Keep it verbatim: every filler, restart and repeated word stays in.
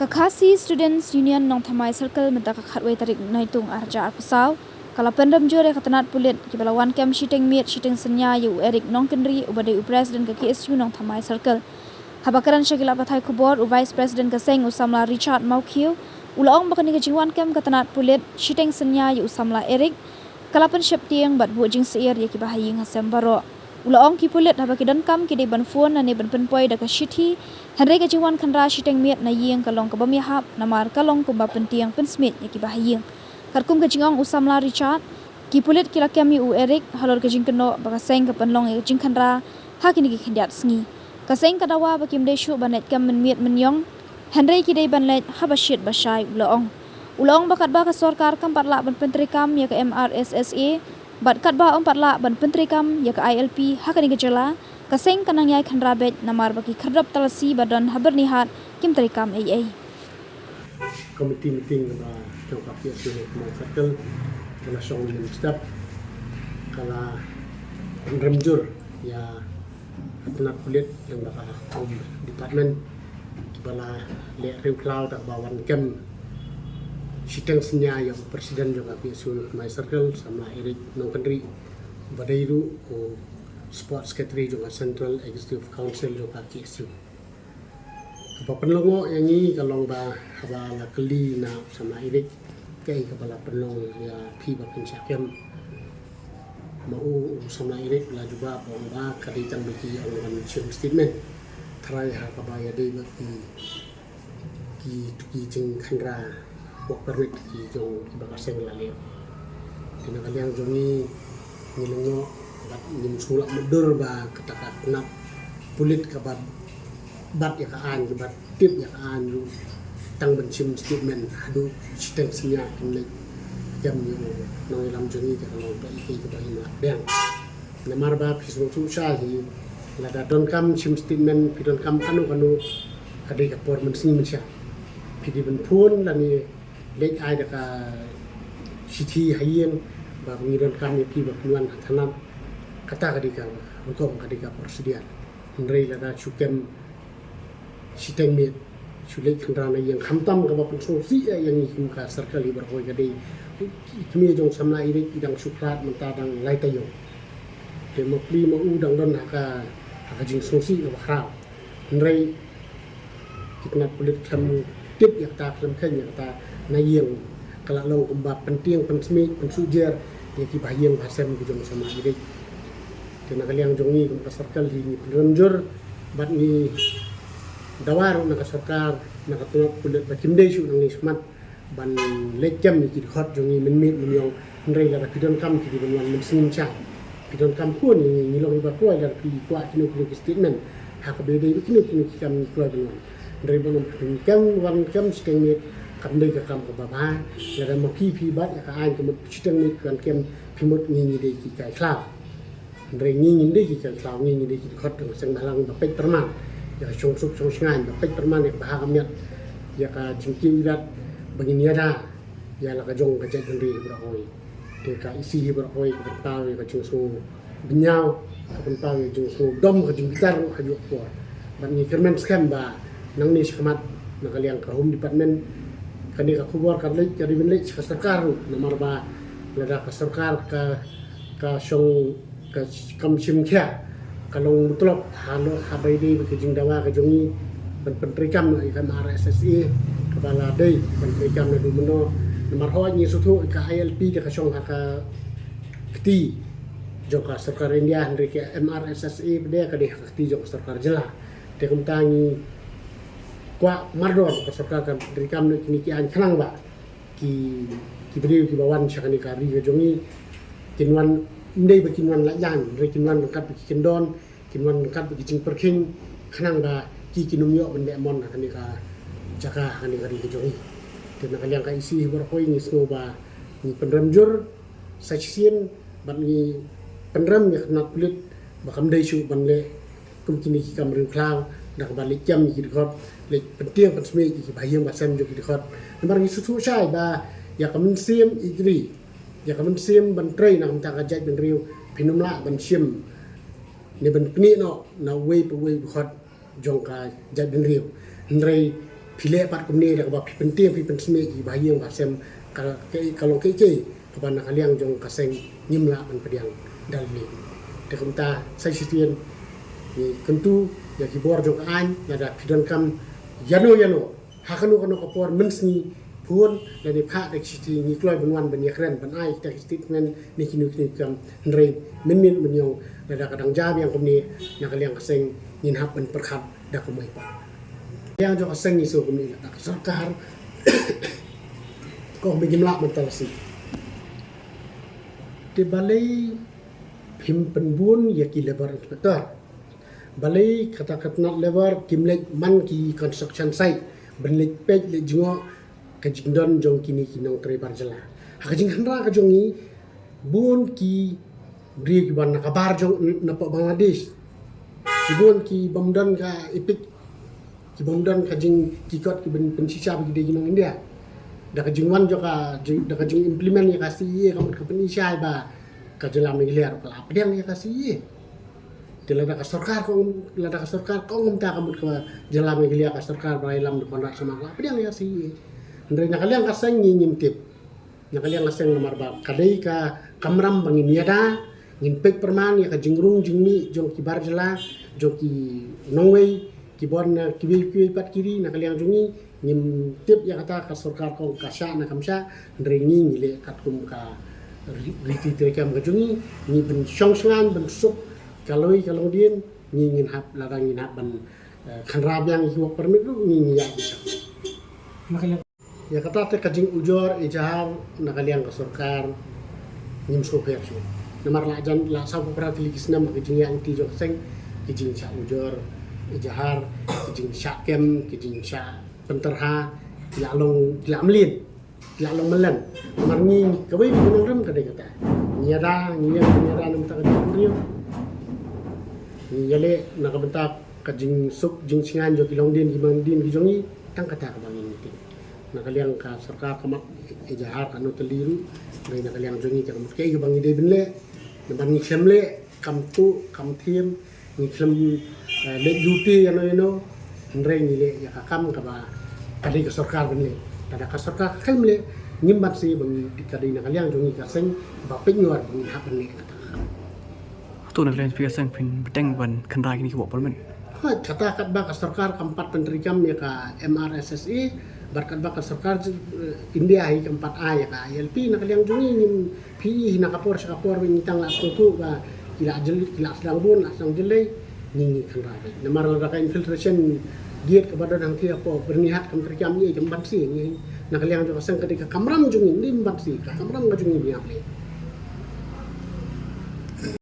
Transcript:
Khasi Students Union Nongthymmai Circle mynta ka khatwei tarik Naitung arhajar arphew saw ka la pynrem jur ïa ka tnat pulit kiba la wan kem shiteng miet shiteng synñia ïa u Eric Nongkynrih uba dei u president ka K S U Nongthymmai Circle. Haba kren sha ki lad pathai khubor, u vice president ka seng u samla Richard Mawkhiew u la ong ba kane ka jingwan kem ka tnat pulit shiteng synñia ïa u samla Eric ka la pynsheptieng bad buh jingsyier ïa kiba ha ïing ha sem baroh. U la ong ki pulit haba ki donkam ki dei ban phone lane ban pynpoi da ka shithi, hynrei ka jingwan khynra shiteng miet na ïing ka long ka bym ïahap namar ka long kumba pyntieng pynsmiej ïa kiba ha ïing. Katkum ka jingong u samla Richard, ki pulit ki la kem ïa u Eric halor ka jingkynnoh ba ka seng ka pynlong ïa ka jingkhynra ha kine ki khyndiat sngi. Ka seng ka dawa ba kim dei shuh ban leit kem mynmiet mynïong, hynrei ki dei ban leit haba shit ba shai, u la ong. U la ong ba katba ka sorkar kam pat lah ban pyntreikam ïa ka M R S S A bad katba ym pat lah ban pyntreikam ïa ka I L P ha kane ka jylla, ka seng ka nang ïai khynra beit namar ba ki khyrdop talasi ba don ha Byrnihat kim treikam ei ei. Committee meeting kaba jong ka P S U Nongthymmai Circle ka la shong mynstep, ka la pynrem jur ïa ka tnat pulit lyngba ka Home Department kiba la leh riewkhlaw da kaba wan kem shiteng synñia ïa u president jong ka P S U Nongthymmai Circle, samla Eric Nongkynrih, ba dei ruh u sports secretary jong ka Central Executive Council jong ka K S U. Kaba pynlyngngoh ïa ngi ka long ba haba la kylli na u samla Eric kaei kaba la pynlong ïa phi ba phin shah kem, ma u, u samla Eric u la jubab ba ong ba ka dei tang ba ki ong ban shim statement tharai ha kaba ïadei bad ki, ki, ki jingkhynra work permit ki jong kiba ka seng la leh. Te na ka liang jong ngi, ngi lyngngoh bad ngim sngewlah mutdur ba kata ka tnat pulit kaba bat ïa ka aiñ, kaba tip ïa ka aiñ ruh tang ban shim statement haduh shiteng synñia kim leit kem ïa u nongïalam jong ngi, te ka long ba ïa kaei kaba ngim lah pdiang. Namar ba phi sngewthuh shai hi, lada donkam shim statement, phi donkam kano kano, ka dei ka por mynsngi mynshiah. Phi dei ban phone lane leit ai da ka shithi ha ïing ba ngi donkam ïa phi ba phin wan ha thanat. Kata ka dei ka rukom, ka dei ka procedure. Hynrei lada shu kem shiteng miet, shu leit khynra na ïing, khamtam kaba pynsngewsih ïa ngi kum ka circle hi baroh kawei, ka dei i kmie jong samla Eric i dang shu khlad mynta dang lai taïew. Te ma pli ma u dang don ha ka, ha ka jingsngewsih kaba khraw. Hynrei ki tnat pulit khlem tip ïa kata, khlem kheiñ ïa kata, na ïing ka la long kumba pyntieng pynsmiej pynsuhjer ïa kiba ha ïing ba ha sem ki jong samla Eric. Te na ka liang jong ngi kum ka circle hi ngi pynrem jur bad ngi dawa ruh na ka sorkar, na ka tnat pulit ba kim dei shuh nangne shakhmat ban leit kem ïa ki dkhot jong ngi mynmiet mynïong. Hynrei lada phi donkam, phi dei ban wan mynsngi mynsha. Phi donkam khun ïa ngi, ngi long iba kloi, lada phi kwah kino kino ki statement ha kaba ïadei bad kino kino ki kam, ngi kloi ban wan. Hynrei ban ong phi kem, wan kem shiteng miet, kam dei ka kam kaba bha. Lada ma phi, phi bat ïa ka aiñ ka mut shiteng miet phi wan kem, phi mut ngi, ngi dei ki kai khlaw. Hynrei ngi ngim dei ki kai khlaw, ngi ngi dei ki dkhot jong ka seng bhalang ba peit pyrman ïa ka shongsuk shongshngaiñ, ba peit pyrman ïa ka bha ka miat, ïa ka jingkiew irat ba ngin ïada ïa la ka jong ka jaitbynriew hi baroh kawei. Te ka E C hi baroh kawei ka pynpaw ïa ka jingsngewbynñiaw, ka pynpaw ïa ka jingsngewdom, ka jingbitar ruh ha juh ka por. Bad ngi kyrmen skhem ba nangne shakhmat na ka liang ka Home Department, kane ka khubor ka leit, ka dei ban leit sha ka sorkar ruh, namar ba lada ka sorkar ka, ka shong ka kam shim khia, ka long mutlop halor, haba ïadei bad ka jingdawa ka jong ngi ban pyntreikam noh ïa ka M R S S A kaba la dei ban treikam naduh mynno. Namar hooid ngi sngewthuh ka I L P te ka shong ha ka kti jong ka sorkar India, hynrei ka M R S S A pat de ka dei ha ka kti jong ka sorkar jylla. Te kumta ngi kwah mardor ka sorkar kan treikam noh kine ki aiñ khnang ba ki, ki briew kiba wan sha kane ka ri ka jong ngi kin wan, ym dei ba kin wan lait laiñ, hynrei kin wan ryngkat bad ki kyndon, kin wan ryngkat bad ki jingpyrkhing, khnang ba ki kin ym ïoh ban leh mon ha kane ka jaka, ha kane ka ri ka jong ngi. Te na ka liang ka E C hi baroh kawei ngi sngew ba ngi pynrem jur sa shisien bad ngi pynrem ïa ka tnat pulit ba kam dei shuh ban leh kum kine ki kam riewkhlaw da kaba leit kem ïa ki dkhot, leit pyntieng pynsmiej ïa kiba ha ïing ba ha sem jong ki dkhot. Namar ngi sngewthuh shai ba ïa ka mynsiem ïeit ri, ïa ka mynsiem ban trei na ka bynta ka jaitbynriew, phin ym lah ban shim ne ban pyni noh na uwei pa uwei u dkhot jong ka jaitbynriew. Hynrei Phi leh pat kumne da kaba phi pyntieng phi pynsmit ïa ki bahaïing bahasem, ka, ka, ka long kaei kaei kaba na ka liang jong ka seng ngim lah ban pdiang da lade. Te kumta sa shisien ngi kyntu ïa ki bor jong ka aiñ, lada phi donkam ïano ïano ha kano kano ka por mynsngi, phone lane phah da ki shithi, ngi kloi ban wan ban ïakren ban ai kita ki statement ne kino kino ki kam. Hynrei mynmiet mynïong lada ka dang jia biang kumne, na ka liang ka seng ngin hap ban pyrkhat da kumwei pat. Liang jong ka seng ngi sngew kumne, lada ka sorkar ka ong ba ngim lah ban talasi, te balei phim pynbun ïa ki labour inspector? Balei kata ka tnat labour kim leit man ki construction site ban leit peit leit jngoh ka jingdon jong kine ki nongtrei bar jylla? Ha ka jingkhynra ka jong ngi, bun ki briew kiba na ka bar jong, na poh Bangladesh, ki bun ki bym don ka EPIC, ki bym don ka jingkyrkhu ki ban pynshisha ba ki dei ki nong India. Da ka jingwan jong ka jing, da ka jing implement ïa ka CAA ka mut ka pynshai ba ka jylla Meghalaya ruh ka la pdiang ïa ka CAA. Te lada ka sorkar ka ong, lada ka sorkar ka ong kumta ka mut ka jylla Meghalaya ka sorkar ba ïalam da u Conrad Sangma ka la pdiang ïa ka CAA. Hynrei na ka liang ka seng ngi ngim tip. Na ka liang ka seng namar ba ka dei ka kamram ba ngin ïada, ngin peit pyrman ïa ka jingrung jingmih jong ki bar jylla, jong ki nongwei, ki bun na kiwei kiwei pat ki ri. Na ka liang jong ngi ngim tip ïa kata ka sorkar ka ong ka shah ne kam shah, hynrei ngi ngi leh katkum ka ri-, riti treikam ka jong ngi, ngi pynshong shngaiñ ban suk ka lawei ka longdien, ngi ngin hap, lada ngin hap ban, eh, khynra biang ïa ki work permit ruh ngi ngi ïa. Ïa kata te ka jingujor ejahar na ka liang ka sorkar ngim sngewpher shuh. Namar la jan la saw phew phra tylli ki snem ka jingïaid lynti jong ka seng, ki jingshah ujor ejahar, ki jingshah kem, ki jingshah pynterha, ki la long, ki la mlien, ki la long mlien. Namar ngi kawei ka nongrim ka dei kata. Ngi ïada, ngi ïada, ngi ïada na ka bynta ka jingpynriew. Ngi ïaleh na ka bynta ka jingsuk jingshngaiñ jong ki longdien ki mandien ki jong ngi, tang kata kaba ngi tip. Na ka liang ka sorkar ka map ejahar katno tylli ruh, hynrei na ka liang jong ngi ka mut kaei kaba ngi dei ban leh, namar ngi khlem leh kam tuh kam thiem, ngi khlem, eh, leh duty ïano ïano, hynrei ngi leh ïa ka kam kaba ka dei ka sorkar ban leh. Lada ka sorkar ka khlem leh, ngim banse ba ngi, ka dei na ka liang jong ngi ka seng ba pynïoh ba ngin hap ban leh kata. Hato na ka liang jong phi ka seng phin bteng ban khynra kine ki work permit? Hooid, kata katba ka sorkar kam pat pyntreikam ïa ka M R S S A, bad katba ka sorkar, eh, India hi kam pat ai ïa ka I L P, na ka liang jong ngi ngim, phi i na ka por sha ka por ba ngi tang la sngewthuh ba ki la jyllei, ki la sdang bun, la sdang jyllei, ngi ngi khynra. Namar lada ka infiltration gate kaba don hangtei hapoh Byrnihat kam treikam, ngi kam banse, ngi na ka liang jong ka seng ka dei ka kamram jong ngi, ngim banse, ka kamram ka jong ngi ngi ap leh.